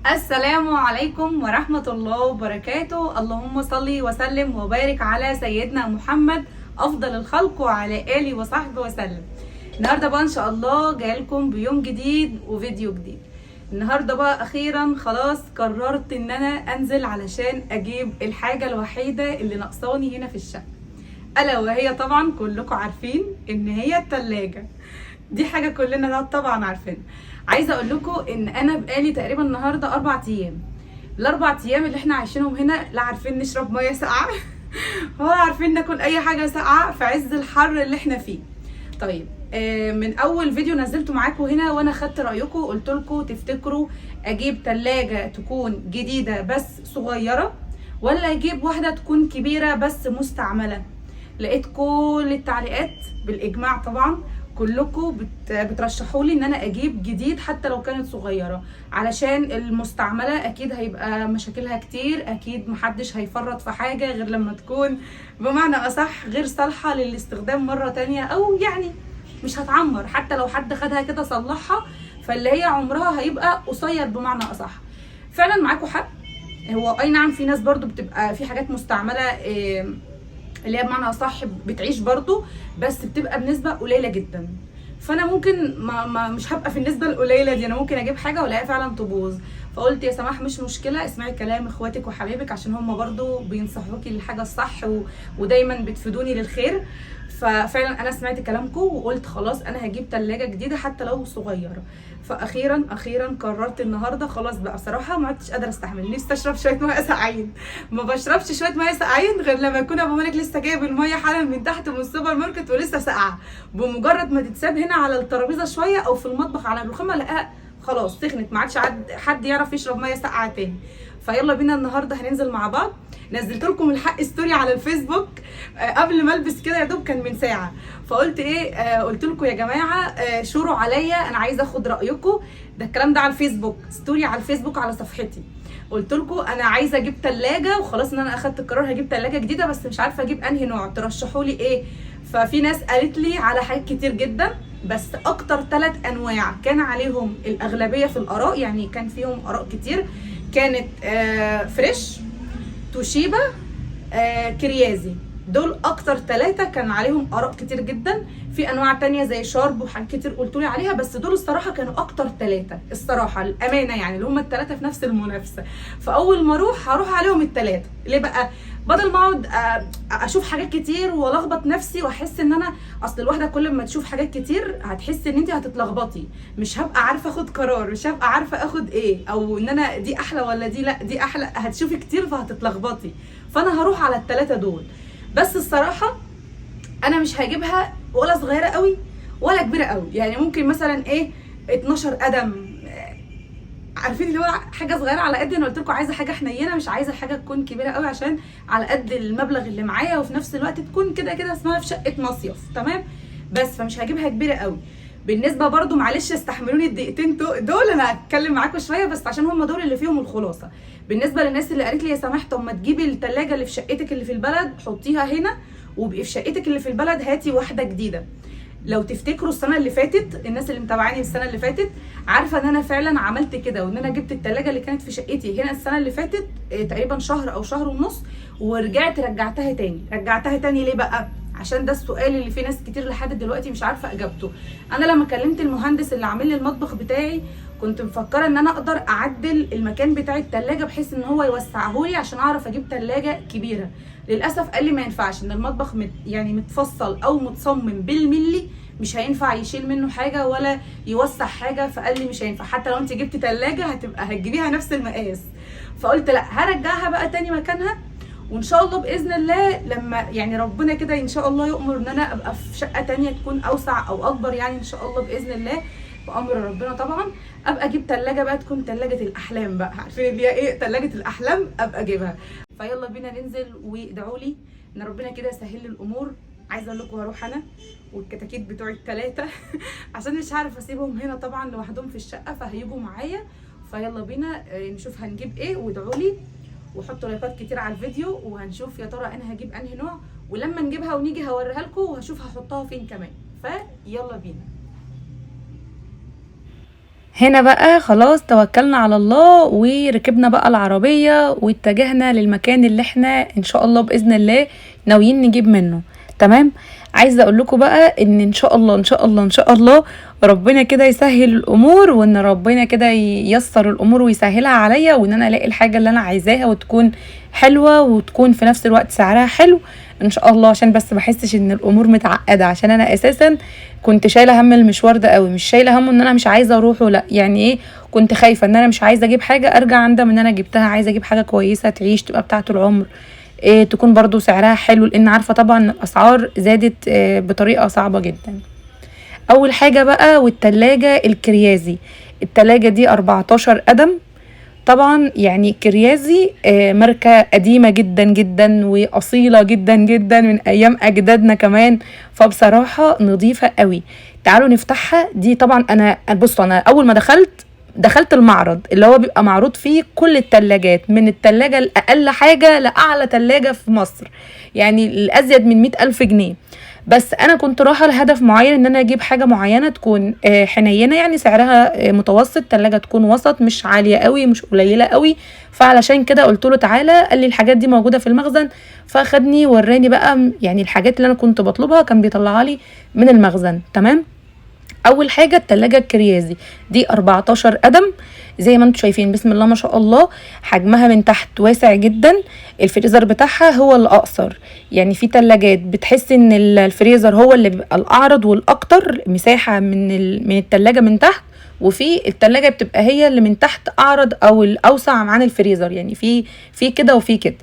السلام عليكم ورحمة الله وبركاته. اللهم صل وسلم وبارك على سيدنا محمد أفضل الخلق وعلى آله وصحبه وسلم. النهاردة بقى إن شاء الله جايلكم بيوم جديد وفيديو جديد. النهاردة بقى أخيرا خلاص قررت إن أنا أنزل علشان أجيب الحاجة الوحيدة اللي ناقصاني هنا في الشقة، ألا وهي طبعا كلكم عارفين إن هي التلاجة. دي حاجة كلنا طبعا عارفينها. عايزه اقول لكم ان انا بقالي تقريبا النهارده 4 ايام، ال4 ايام اللي احنا عايشينهم هنا لا عارفين نشرب مية ساقعه ولا عارفين ناكل اي حاجة ساقعه في عز الحر اللي احنا فيه. طيب من اول فيديو نزلته معاكم هنا وانا خدت رايكم، قلت لكم تفتكروا اجيب تلاجة تكون جديدة بس صغيرة ولا اجيب واحدة تكون كبيرة بس مستعملة؟ لقيت كل التعليقات بالاجماع طبعا كلكم بترشحوا لي ان انا اجيب جديد حتى لو كانت صغيرة، علشان المستعملة اكيد هيبقى مشاكلها كتير، اكيد محدش هيفرط في حاجة غير لما تكون بمعنى اصح غير صالحه للاستخدام مرة تانية، او يعني مش هتعمر حتى لو حد خدها كده صلحها، فاللي هي عمرها هيبقى قصير بمعنى اصح. فعلا معاكم حق، هو اي نعم في ناس برضو بتبقى في حاجات مستعملة اللي هي بمعنى اصح بتعيش برضو، بس بتبقى بنسبة قليله جدا. فانا ممكن ما مش هبقى في النسبة القليلة دي، انا ممكن اجيب حاجة والاقيها فعلا تبوظ. فقلت يا سماح مش مشكلة، اسمعي كلام اخواتك وحبايبك عشان هم برضو بينصحوكي للحاجة الصح ودايما بتفيدوني للخير. ففعلا انا سمعت كلامكم وقلت خلاص انا هجيب تلاجة جديدة حتى لو صغيرة. فاخيرا اخيرا قررت النهارده خلاص بقى، بصراحة ما عدتش قادرة استحمل، نفسي اشرب شوية مية ساقعين. ما بشربش شوية مية ساقعين غير لما يكون ابو مالك لسه جايب المية حالا من تحت من السوبر ماركت ولسه ساقعه. بمجرد ما تتساب هنا على الترابيزة شوية او في المطبخ على الرخامه لا خلاص سخنت، ما عادش حد يعرف يشرب مية ساقعه تاني. فيلا بينا النهارده هننزل مع بعض. نزلت لكم الحق story على الفيسبوك قبل ما البس كده يا دوب كان من ساعة، فقلت ايه، قلت لكم يا جماعة شوروا عليا، انا عايزه اخد رايكم. ده الكلام ده على الفيسبوك، story على الفيسبوك على صفحتي. قلت لكم انا عايزه اجيب ثلاجه وخلاص ان انا اخدت القرار هجيب ثلاجه جديدة، بس مش عارفه اجيب انهي نوع، ترشحوا لي ايه؟ ففي ناس قالت لي على حاجات كتير جدا، بس اكتر 3 انواع كان عليهم الاغلبية في الاراء، يعني كان فيهم اراء كتير، كانت فريش، توشيبا، كريازي. دول اكتر 3 كان عليهم اراء كتير جدا. في انواع تانية زي شارب وحاجات كتير قلتولي عليها، بس دول الصراحة كانوا اكتر 3 الصراحة الامانة، يعني اللي هم ال3 في نفس المنافسة. فاول ما اروح هروح عليهم ال3. ليه بقى؟ بدل ما اقعد اشوف حاجات كتير والخبط نفسي واحس ان انا اصل الواحدة كل ما تشوف حاجات كتير هتحس ان انت هتتلخبطي، مش هبقى عارفه اخد قرار، مش هبقى عارفه اخد ايه، او ان انا دي احلى ولا دي لا دي احلى، هتشوفي كتير فهتتلخبطي. فانا هروح على ال3 دول. بس الصراحة انا مش هجيبها ولا صغيرة قوي ولا كبيرة قوي، يعني ممكن مثلا ايه 12 قدم، عارفين اللي هو حاجة صغيرة على قد. انا قلت لكم عايزه حاجة حنينه، مش عايزه حاجة تكون كبيرة قوي عشان على قد المبلغ اللي معايا، وفي نفس الوقت تكون كده كده اسمها في شقه مصيف، تمام؟ بس فمش هجيبها كبيرة قوي. بالنسبة برضو معلش استحملوني الدقيقتين دول، انا هتكلم معاكم شوية بس عشان هم دول اللي فيهم الخلاصة. بالنسبة للناس اللي قالت لي يا سماح طب ما تجيبي الثلاجة اللي في شقتك اللي في البلد حطيها هنا، وابقي في شقتك اللي في البلد هاتي واحدة جديدة. لو تفتكروا السنة اللي فاتت، الناس اللي متابعاني السنة اللي فاتت عارفه ان انا فعلا عملت كده، وان انا جبت الثلاجة اللي كانت في شقتي هنا السنة اللي فاتت تقريبا شهر او شهر ونص، ورجعت رجعتها تاني. رجعتها تاني ليه بقى؟ عشان ده السؤال اللي في ناس كتير لحد دلوقتي مش عارفه اجابته. انا لما كلمت المهندس اللي عامل لي المطبخ بتاعي كنت مفكرة ان انا اقدر اعدل المكان بتاع التلاجة بحيث ان هو يوسعه لي عشان اعرف اجيب تلاجة كبيرة. للاسف قال لي ما ينفعش، ان المطبخ يعني متفصل او متصمم بالملي، مش هينفع يشيل منه حاجة ولا يوسع حاجة. فقال لي مش هينفع، حتى لو انت جبت تلاجة هتبقى هتجيبيها نفس المقاس. فقلت لا هرجعها بقى تاني مكانها، وان شاء الله باذن الله لما يعني ربنا كده ان شاء الله يؤمر ان انا ابقى في شقه تانية تكون اوسع او اكبر، يعني ان شاء الله باذن الله بامر ربنا طبعا، ابقى اجيب تلاجة بقى تكون تلاجة الاحلام بقى، عارفين اللي هي ايه تلاجة الاحلام، ابقى اجيبها. فيلا بينا ننزل وادعوا لي ان ربنا كده يسهل لي الامور. عايزه اقول لكم هروح انا والكتاكيت بتوعي ال3 عشان مش عارفه اسيبهم هنا طبعا لوحدهم في الشقة، فهيجوا معايا. فيلا بينا نشوف هنجيب ايه، وادعوا لي وحطوا لايكات كتير على الفيديو، وهنشوف يا ترى انا هجيب انهي نوع، ولما نجيبها ونيجي هوريها لكم وهشوف هحطها فين كمان. فيلا بينا. هنا بقى خلاص توكلنا على الله وركبنا بقى العربية واتجهنا للمكان اللي احنا ان شاء الله بإذن الله ناويين نجيب منه. تمام. عايزة اقول لكم بقى ان ان شاء الله ان شاء الله ان شاء الله ربنا كده يسهل الامور، وان ربنا كده ييسر الامور ويسهلها عليا، وان انا الاقي الحاجة اللي انا عايزاها وتكون حلوة وتكون في نفس الوقت سعرها حلو ان شاء الله، عشان بس ما احسش ان الامور متعقده، عشان انا اساسا كنت شايله هم المشوار ده قوي، مش شايله همه ان انا مش عايزه اروحه، لا يعني ايه، كنت خايفة ان انا مش عايزه اجيب حاجة ارجع اندم ان انا جبتها، عايزه اجيب حاجة كويسة تعيش تبقى بتاعه العمر، إيه تكون برضو سعرها حلو، لان عارفه طبعا الاسعار زادت إيه بطريقة صعبة جدا. اول حاجة بقى والتلاجة الكريازي، التلاجة دي 14 قدم، طبعا يعني كريازي ماركة قديمة جدا جدا وأصيلة جدا جدا من أيام أجدادنا كمان، فبصراحة نظيفة قوي. تعالوا نفتحها. دي طبعا أنا بصوا، أنا أول ما دخلت المعرض اللي هو بيبقى معروض فيه كل التلاجات، من التلاجة الأقل حاجة لأعلى تلاجة في مصر، يعني الأزيد من 100,000 جنيه. بس انا كنت رايحة لهدف معين، ان انا اجيب حاجة معينة تكون حنينه، يعني سعرها متوسط، تلاجة تكون وسط، مش عالية قوي مش قليله قوي. فعلشان كده قلت له تعالى، قال لي الحاجات دي موجودة في المخزن، فاخدني وراني بقى يعني الحاجات اللي انا كنت بطلبها كان بيطلعها لي من المخزن. تمام. اول حاجة التلاجة الكريازي دي 14 قدم زي ما انتم شايفين، بسم الله ما شاء الله، حجمها من تحت واسع جدا، الفريزر بتاعها هو الاقصر، يعني في تلاجات بتحس ان الفريزر هو اللي بيبقى الاعرض والاكتر مساحة من التلاجة من تحت، وفي التلاجة بتبقى هي اللي من تحت اعرض او الاوسع عن الفريزر، يعني في كده وفي كده.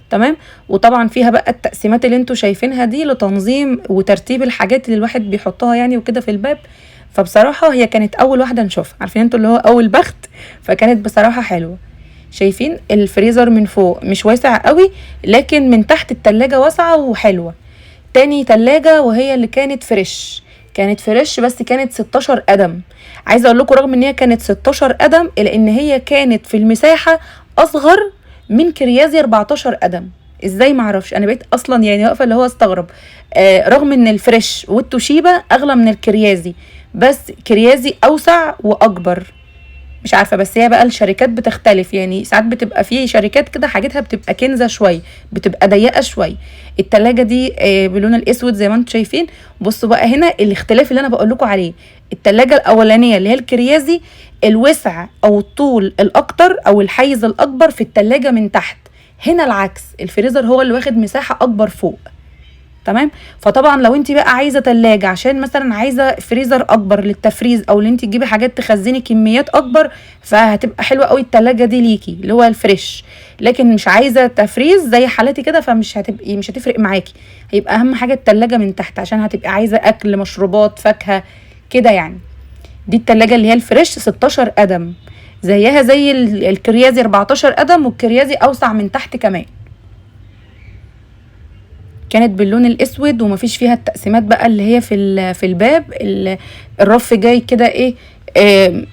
تمام. وطبعا فيها بقى التقسيمات اللي انتوا شايفينها دي لتنظيم وترتيب الحاجات اللي الواحد بيحطها يعني وكده في الباب. فبصراحة هي كانت أول واحدة نشوفها، عارفين انتوا اللي هو أول بخت، فكانت بصراحة حلوة. شايفين الفريزر من فوق مش واسع قوي، لكن من تحت التلاجة واسعة وحلوة. تاني تلاجة وهي اللي كانت فريش، كانت فريش بس كانت 16 قدم. عايزة اقول لكم رغم ان هي كانت 16 قدم الا ان هي كانت في المساحة اصغر من كريازي 14 قدم. ازاي معرفش، انا بقيت اصلا يعني واقفة اللي هو استغرب. رغم ان الفريش والتوشيبا اغلى من الكريازي، بس كريازي اوسع واكبر، مش عارفه. بس هي بقى الشركات بتختلف، يعني ساعات بتبقى في شركات كده حاجتها بتبقى كنزه شوية، بتبقى ضيقه شوية. التلاجة دي باللون الاسود زي ما انتم شايفين. بصوا بقى هنا الاختلاف اللي انا بقول لكم عليه، التلاجة الاولانية اللي هي الكريازي الوسع او الطول الاكتر او الحيز الاكبر في التلاجة من تحت، هنا العكس، الفريزر هو اللي واخد مساحة اكبر فوق. تمام. فطبعا لو انت بقى عايزه تلاجة عشان مثلا عايزه فريزر اكبر للتفريز، او اللي انت تجيبي حاجات تخزني كميات اكبر، فهتبقى حلوة قوي التلاجة دي ليكي اللي هو الفريش. لكن مش عايزه تفريز زي حالتي كده، فمش هتبقي، مش هتفرق معاكي، هيبقى اهم حاجة التلاجة من تحت عشان هتبقي عايزه اكل، مشروبات، فاكهة كده يعني. دي التلاجة اللي هي الفريش 16 قدم، زيها زي الكريازي 14 قدم، والكريازي اوسع من تحت كمان. كانت باللون الاسود ومفيش فيها التقسيمات بقى اللي هي في الباب، الرف جاي كده ايه،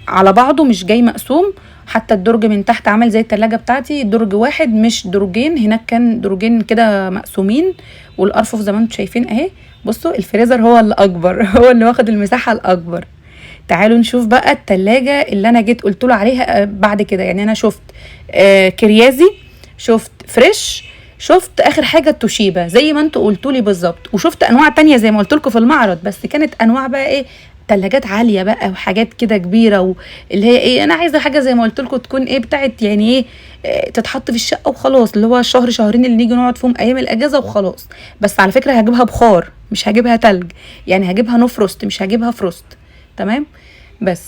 على بعضه، مش جاي مقسوم. حتى الدرج من تحت عامل زي التلاجة بتاعتي، درج واحد مش درجين، هناك كان درجين كده مقسومين. والارفف زي ما انتم شايفين اهي. بصوا الفريزر هو اللي اكبر، هو اللي واخد المساحة الاكبر. تعالوا نشوف بقى التلاجة اللي انا جيت قلت له عليها بعد كده. يعني انا شفت كريازي، شفت فريش، شفت اخر حاجة التوشيبا زي ما انتوا قلتوا لي بالظبط، وشفت انواع تانية زي ما قلت لكم في المعرض، بس كانت انواع بقى ايه، تلاجات عالية بقى وحاجات كده كبيرة، واللي هي ايه، انا عايزه حاجة زي ما قلت لكم تكون ايه بتاعت يعني ايه، تتحط في الشقة وخلاص، اللي هو شهر شهرين اللي نيجي نقعد فيهم ايام الاجازة وخلاص. بس على فكرة هجيبها بخار، مش هجيبها تلج، يعني هجيبها no frost مش هجيبها frost. تمام. بس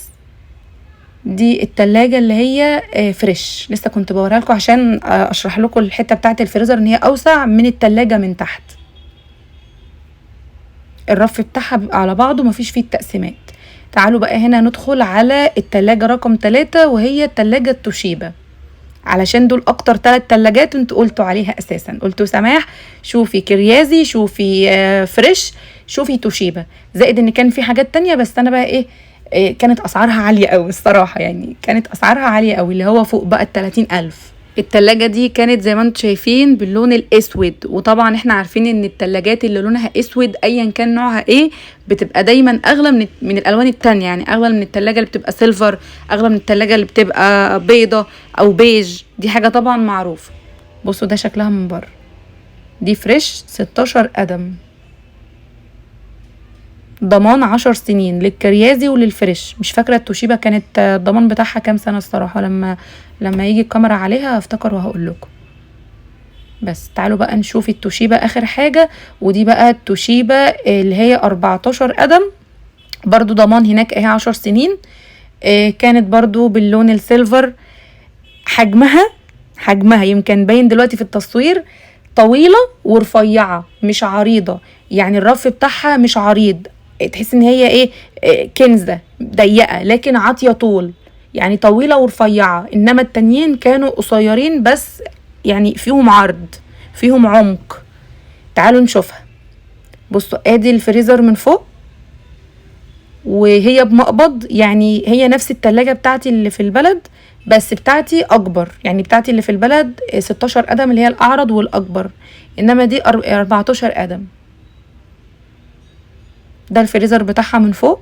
دي التلاجة اللي هي فريش، لسه كنت بوريها لكم عشان اشرح لكم الحتة بتاعة الفريزر ان هي اوسع من التلاجة من تحت. الرف بتاعها بيبقى على بعضه مفيش فيه التقسيمات. تعالوا بقى هنا ندخل على التلاجة رقم 3 وهي التلاجة التوشيبا، علشان دول اكتر 3 تلاجات انتوا قلتوا عليها اساسا. قلتوا سماح شوفي كريازي، شوفي فريش، شوفي توشيبا، زائد ان كان في حاجات تانية بس انا بقى ايه، كانت اسعارها عالية قوي الصراحة، يعني كانت اسعارها عالية قوي اللي هو فوق بقى 30,000. التلاجة دي كانت زي ما انتم شايفين باللون الاسود، وطبعا احنا عارفين ان التلاجات اللي لونها اسود ايا كان نوعها ايه بتبقى دايما اغلى من الالوان التانية، يعني اغلى من التلاجة اللي بتبقى silver، اغلى من التلاجة اللي بتبقى بيضة او بيج، دي حاجة طبعا معروفة. بصوا ده شكلها من بره، دي فريش 16 قدم، ضمان 10 سنين للكريازي وللفريش. مش فاكرة التوشيبا كانت الضمان بتاعها كام سنة الصراحة، لما يجي الكاميرا عليها افتكر وهقول لكم. بس تعالوا بقى نشوف التوشيبا اخر حاجة، ودي بقى التوشيبا اللي هي 14 قدم، برضو ضمان هناك اهي 10 سنين. كانت برضو باللون ال silver. حجمها يمكن باين دلوقتي في التصوير، طويلة ورفيعة مش عريضة، يعني الرف بتاعها مش عريض، تحس ان هي ايه، كنزة ضيقة لكن عاطية طول، يعني طويلة ورفيعة. انما التانيين كانوا قصيرين بس يعني فيهم عرض، فيهم عمق. تعالوا نشوفها. بصوا ادي الفريزر من فوق، وهي بمقبض، يعني هي نفس التلاجة بتاعتي اللي في البلد بس بتاعتي اكبر، يعني بتاعتي اللي في البلد 16 قدم اللي هي الاعرض والاكبر، انما دي 14 قدم. ده الفريزر بتاعها من فوق،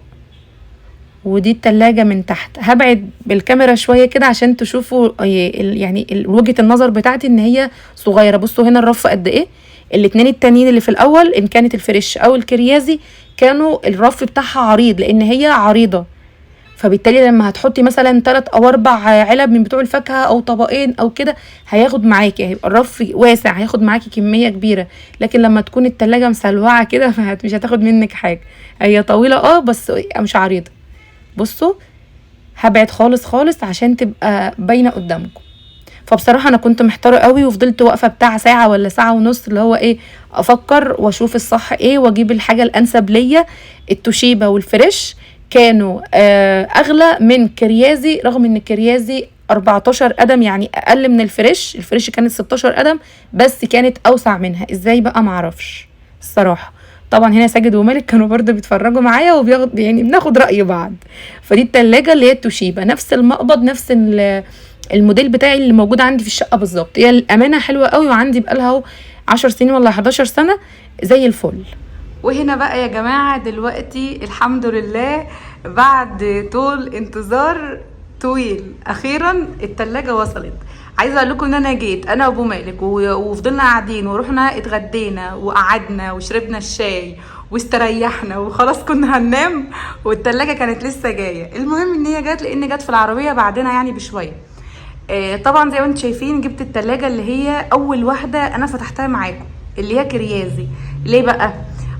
ودي التلاجة من تحت. هبعد بالكاميرا شوية كده عشان تشوفوا يعني وجهة النظر بتاعتي ان هي صغيرة. بصوا هنا الرف قد ايه. الاتنين التانيين اللي في الاول ان كانت الفريش او الكريازي كانوا الرف بتاعها عريض لان هي عريضة، فبالتالي لما هتحطي مثلا 3 أو 4 علب من بتوع الفاكهة او طبقين او كده هياخد معاكي، هيبقى الرف واسع، هياخد معاكي كمية كبيرة. لكن لما تكون التلاجة مسلوعة كده مش هتاخد منك حاجة. هي طويلة بس مش عريضة. بصوا هبعد خالص خالص عشان تبقى باينة قدامكم. فبصراحة انا كنت محتارة قوي، وفضلت واقفة بتاع ساعة ولا ساعة ونص اللي هو ايه، افكر واشوف الصح ايه واجيب الحاجة الانسب ليا. التوشيبا والفريش كانوا اغلى من كريازي، رغم ان كريازي 14 قدم يعني اقل من الفريش. الفريش كانت 16 قدم بس كانت اوسع منها. ازاي بقى معرفش الصراحة. طبعا هنا ساجد ومالك كانوا برضه بيتفرجوا معايا وبياخد، يعني بناخد رأي بعض. فدي التلاجة اللي هي التوشيبا، نفس المقبض، نفس الموديل بتاعي اللي موجود عندي في الشقة بالظبط. هي الأمانة حلوة قوي، وعندي بقالها اهو 10 سنين ولا 11 سنة زي الفل. وهنا بقى يا جماعة دلوقتي الحمد لله بعد طول انتظار طويل أخيرا التلاجة وصلت. عايزه اقول لكم ان انا جيت انا وابو مالك وفضلنا قاعدين، ورحنا اتغدينا وقعدنا وشربنا الشاي واستريحنا وخلاص كنا هننام، والتلاجة كانت لسه جاية. المهم ان هي جت، لان جت في العربية بعدنا يعني بشوية. طبعا زي ما انتم شايفين جبت التلاجة اللي هي اول واحدة انا فتحتها معاكم اللي هي كريازي. ليه بقى؟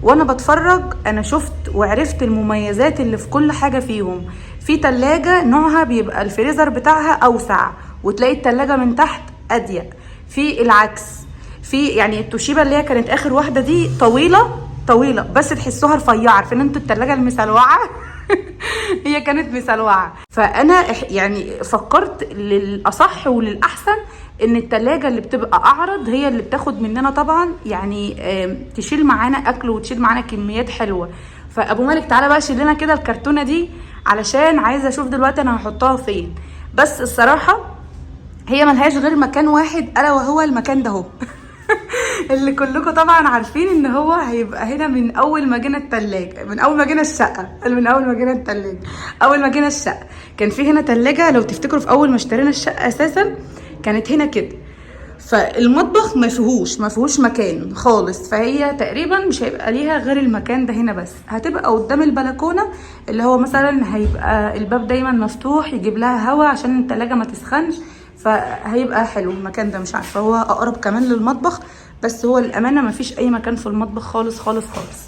وانا بتفرج انا شفت وعرفت المميزات اللي في كل حاجة فيهم. في تلاجة نوعها بيبقى الفريزر بتاعها اوسع وتلاقي التلاجة من تحت اضيق، في العكس، في يعني التوشيبا اللي هي كانت اخر واحدة دي طويلة طويلة بس تحسوها رفيعة، عارفين انتوا التلاجة المسلوعه؟ هي كانت مسلوعه. فانا يعني فكرت للاصح وللاحسن ان التلاجة اللي بتبقى اعرض هي اللي بتاخد مننا طبعا، يعني تشيل معانا اكل وتشيل معانا كميات حلوة. فابو مالك تعالى بقى شيل لنا كده الكرتونه دي علشان عايزه اشوف دلوقتي انا هحطها فين. بس الصراحة هي ملهاش غير مكان واحد، الا وهو المكان ده اهو اللي كلكم طبعا عارفين ان هو هيبقى هنا من اول ما جينا التلاجة، من اول ما جينا الشقة، من اول ما جينا التلاجة، اول ما جينا الشقة كان في هنا تلاجة. لو تفتكروا في اول ما اشترينا الشقة اساسا كانت هنا كده، فالمطبخ ما فيهوش مكان خالص، فهي تقريبا مش هيبقى ليها غير المكان ده هنا بس. هتبقى قدام البلكونه اللي هو مثلا هيبقى الباب دايما مفتوح يجيب لها هوا عشان التلاجة ما تسخنش، فهيبقى حلو المكان ده. مش عارفه هو اقرب كمان للمطبخ، بس هو الامانة ما فيش اي مكان في المطبخ خالص خالص خالص.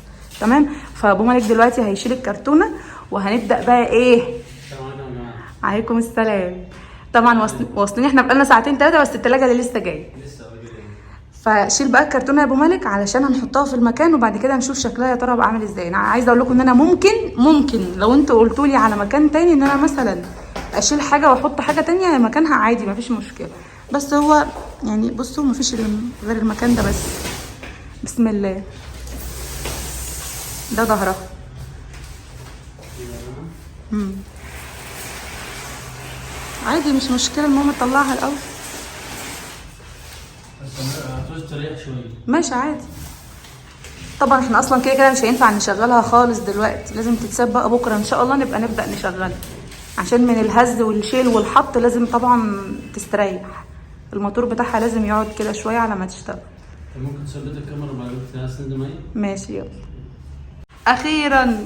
تمام. فابو مالك دلوقتي هيشيل الكرتونه وهنبدا بقى ايه. عليكم السلام. طبعا واصلين احنا بقالنا ساعتين 3 بس التلاجة اللي لسه جاية. فشيل بقى الكرتونه يا ابو مالك علشان هنحطها في المكان، وبعد كده نشوف شكلها يا ترى بقى عامل ازاي. انا عايزه اقول لكم ان انا ممكن لو انتوا قلتوا لي على مكان تاني ان انا مثلا اشيل حاجة واحط حاجة تانية مكانها عادي مفيش مشكلة، بس هو يعني بصوا مفيش غير المكان ده بس. بسم الله. ده ظهرها. عادي مش مشكلة، المهم تطلعها الاول. لازم تريح شوية. ماشي عادي. طبعا احنا اصلا كده كده مش هينفع نشغلها خالص دلوقتي، لازم تتساب بقى بكره ان شاء الله نبقى نبدا نشغلها، عشان من الهز والشيل والحط لازم طبعا تستريح. الموتور بتاعها لازم يقعد كده شوية على ما تشتغل. طب ممكن تثبت الكاميرا بعد كده اسند معايا؟ ماشي يلا. اخيرا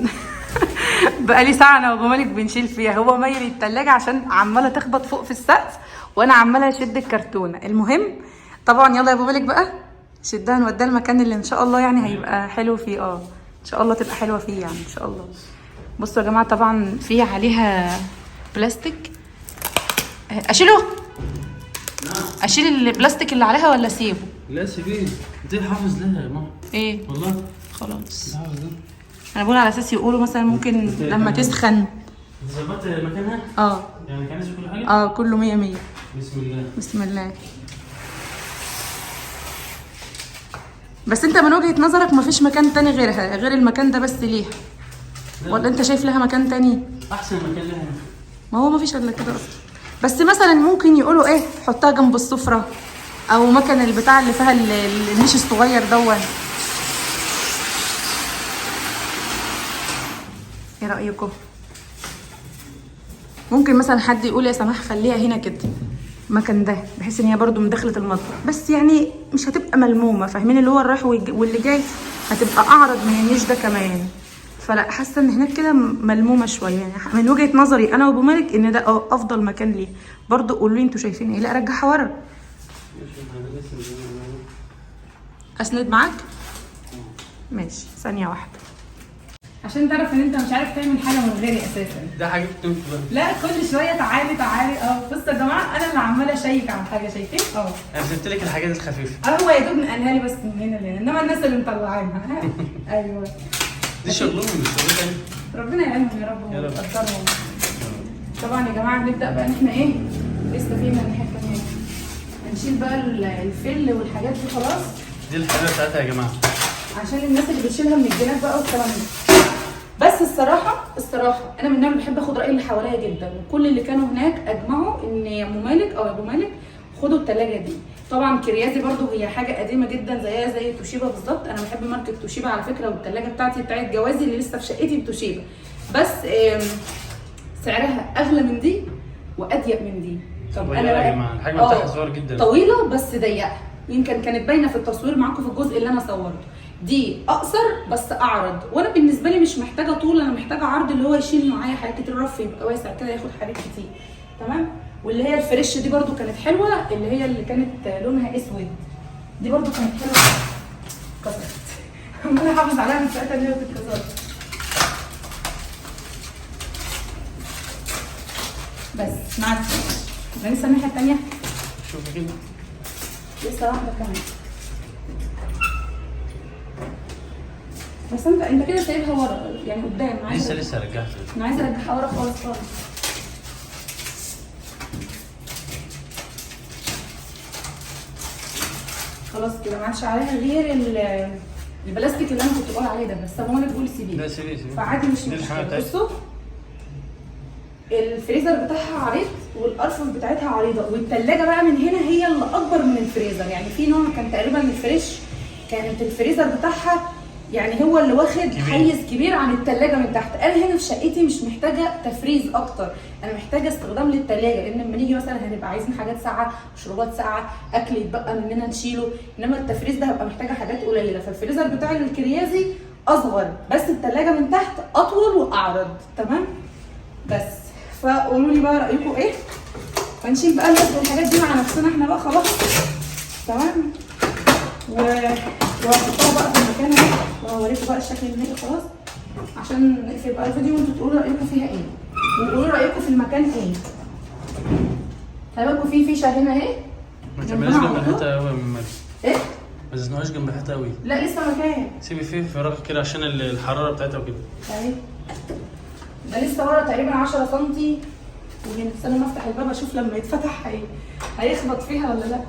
بقالي ساعة انا وابو مالك بنشيل فيها، هو مايل التلاجة عشان عماله تخبط فوق في السقف وانا عماله اشد الكرتونه. المهم طبعا يلا يا ابو مالك بقى شدها نوديها المكان اللي ان شاء الله يعني هيبقى حلو فيه. ان شاء الله تبقى حلوة فيه يعني ان شاء الله. بصوا يا جماعة طبعا في عليها بلاستيك، اشيله؟ نعم. اشيل البلاستيك اللي عليها ولا اسيبه؟ لا سيبيه، دي حافظ لها يا ماما. ايه والله خلاص دي حافظ لها. انا بقول على اساس يقولوا مثلا ممكن لما تسخن. ظبطت مكانها؟ يعني كان كل حاجة؟ كله 100 100. بسم الله. بسم الله. بس انت من وجهة نظرك مفيش مكان تاني غيرها، غير المكان ده بس ليها؟ ولا انت شايف لها مكان تاني؟ احسن مكان لها. ما هو مفيش الا كده اصلا. بس مثلا ممكن يقولوا ايه، حطها جنب السفرة او مكان البتاع اللي فيها النيش الصغير دون. ايه رأيكم؟ ممكن مثلا حد يقول يا سماح خليها هنا كده المكان ده، بحيث ان هي برده من دخلة المطبخ، بس يعني مش هتبقى ملمومه، فاهمين؟ اللي هو الرايح واللي جاي هتبقى اعرض من النيش ده كمان. فلا حاسه ان هناك كده ملمومه شوية يعني. من وجهه نظري انا وابو مالك ان ده افضل مكان ليه. برده قولوا لي انتوا شايفين ايه. لا رجعها ورا. اسند معاك؟ ماشي ثانية واحدة عشان تعرف ان انت مش عارف تعمل حاجة من غيري اساسا. ده حاجة بتمشي بقى. لا كل شوية تعالي تعالي. بصوا يا جماعة انا اللي عماله اشيك على الحاجة، شايفين؟ انا سبت لك الحاجات الخفيفة. هو يا دوب نقلها لي بس من هنا لهنا، انما الناس اللي مطلعينها. ايوه دي شغلهم مش شغلتي. ربنا يعينهم يا رب يا رب. ويقدرهم. طبعا يا جماعة هنبدا بقى ان احنا ايه، لسه في من الناحية الثانية هنشيل بقى الفل والحاجات دي خلاص. دي الحلة بتاعتها يا جماعة عشان الناس اللي بتشيلها من الجناب بقى والكلام ده. بس الصراحة انا من النوع اللي بحب اخد راي اللي حواليا جدا، وكل اللي كانوا هناك اجمعوا ان يا ام مالك او يا ابو مالك خدوا الثلاجة دي. طبعا كريازي برضو هي حاجة قديمة جدا زيها زي توشيبا بالظبط. انا بحب ماركة توشيبا على فكرة، والثلاجه بتاعتي بتاعت جوازي اللي لسه في شقتي بتوشيبا، بس سعرها اغلى من دي واضيق من دي. طب انا يا جماعة الحجم بتاعها صغير جدا، طويلة بس ضيقه، يمكن كانت باينة في التصوير معاكم في الجزء اللي انا صورته. دي اقصر بس اعرض، وانا بالنسبة لي مش محتاجه طول، انا محتاجه عرض اللي هو يشيل معايا حاجات كتير، الرف يبقى واسع كده ياخد حاجات كتير. تمام. واللي هي الفريش دي برده كانت حلوة، اللي هي اللي كانت لونها اسود دي برده كانت حلوة. اتكسرت. عماله احافظ عليها من ساعتها ان هي ما تتكسرش. بس مع الفريش. لسه الناحية الثانية شوفي كده لسه واحدة كمان. بس انت كده سايبها ورا يعني قدام. لسه رجعتها. انا عايزه ارجعها ورا خالص خالص. خلاص كده ما عادش عليها غير البلاستيك اللي انا كنت بقول عليه ده، بس هو انا بقول سيبيه. لا سيبيه سيبيه فعادي مش مشكلة. بصوا الفريزر بتاعها عريض والارفف بتاعتها عريضة، والثلاجه بقى من هنا هي اللي اكبر من الفريزر. يعني في نوع كان تقريبا الفريش كانت الفريزر بتاعها يعني هو اللي واخد حيز كبير عن التلاجة من تحت. انا هنا في شقتي مش محتاجه تفريز اكتر، انا محتاجه استخدام للتلاجة، لان لما نيجي مثلا هنبقى عايزين حاجات ساقعه، مشروبات ساقعه، اكل يتبقى مننا نشيله، انما التفريز ده هبقى محتاجه حاجات قليله. فالفريزر بتاع الكريازي اصغر، بس التلاجة من تحت اطول واعرض. تمام. بس فقولوا لي بقى رايكم ايه. فنشيل بقى الحاجات دي مع نفسنا احنا بقى خلاص. تمام. وهحطها بقى في المكان اهو، وهوريكم بقى الشكل النهائي خلاص عشان نقفل بقى الفيديو، وانتوا تقولوا رايكم فيها ايه، وقولوا رايكم في المكان ايه. خلي بالكم في فيشه هنا اهي. ما تعملهاش جنب الحيطة قوي يا ام مالك. ايه؟ ما تزنقهاش جنب الحيطة قوي. لا لسه مكان، سيبي فيه فراغ كده عشان الحرارة بتاعتها وكده. اهي ده لسه ورا تقريبا 10 سم، وهنا استنى ما افتح الباب اشوف لما يتفتح هيخبط فيها ولا لا.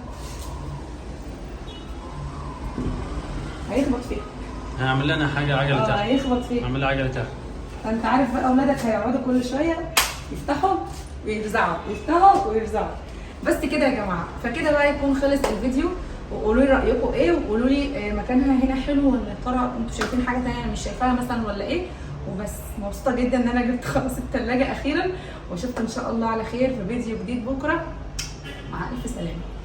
هيخبط فيها. هعمل لنا حاجة عجله تحت. هيخبط فيها. هعمل لها عجله تحت. فانت عارف بقى اولادك هيقعدوا كل شوية يفتحوا ويرزعوا، يفتحوا ويرزعوا. بس كده يا جماعة، فكده بقى يكون خلص الفيديو. وقولوا لي رايكم ايه، وقولوا لي مكانها هنا حلو ولا يا ترى انتوا شايفين حاجة تانية انا مش شايفاها مثلا ولا ايه. وبس مبسوطة جدا ان انا جبت خلاص التلاجة اخيرا، واشوفكم ان شاء الله على خير في فيديو جديد بكره. مع الف سلامه.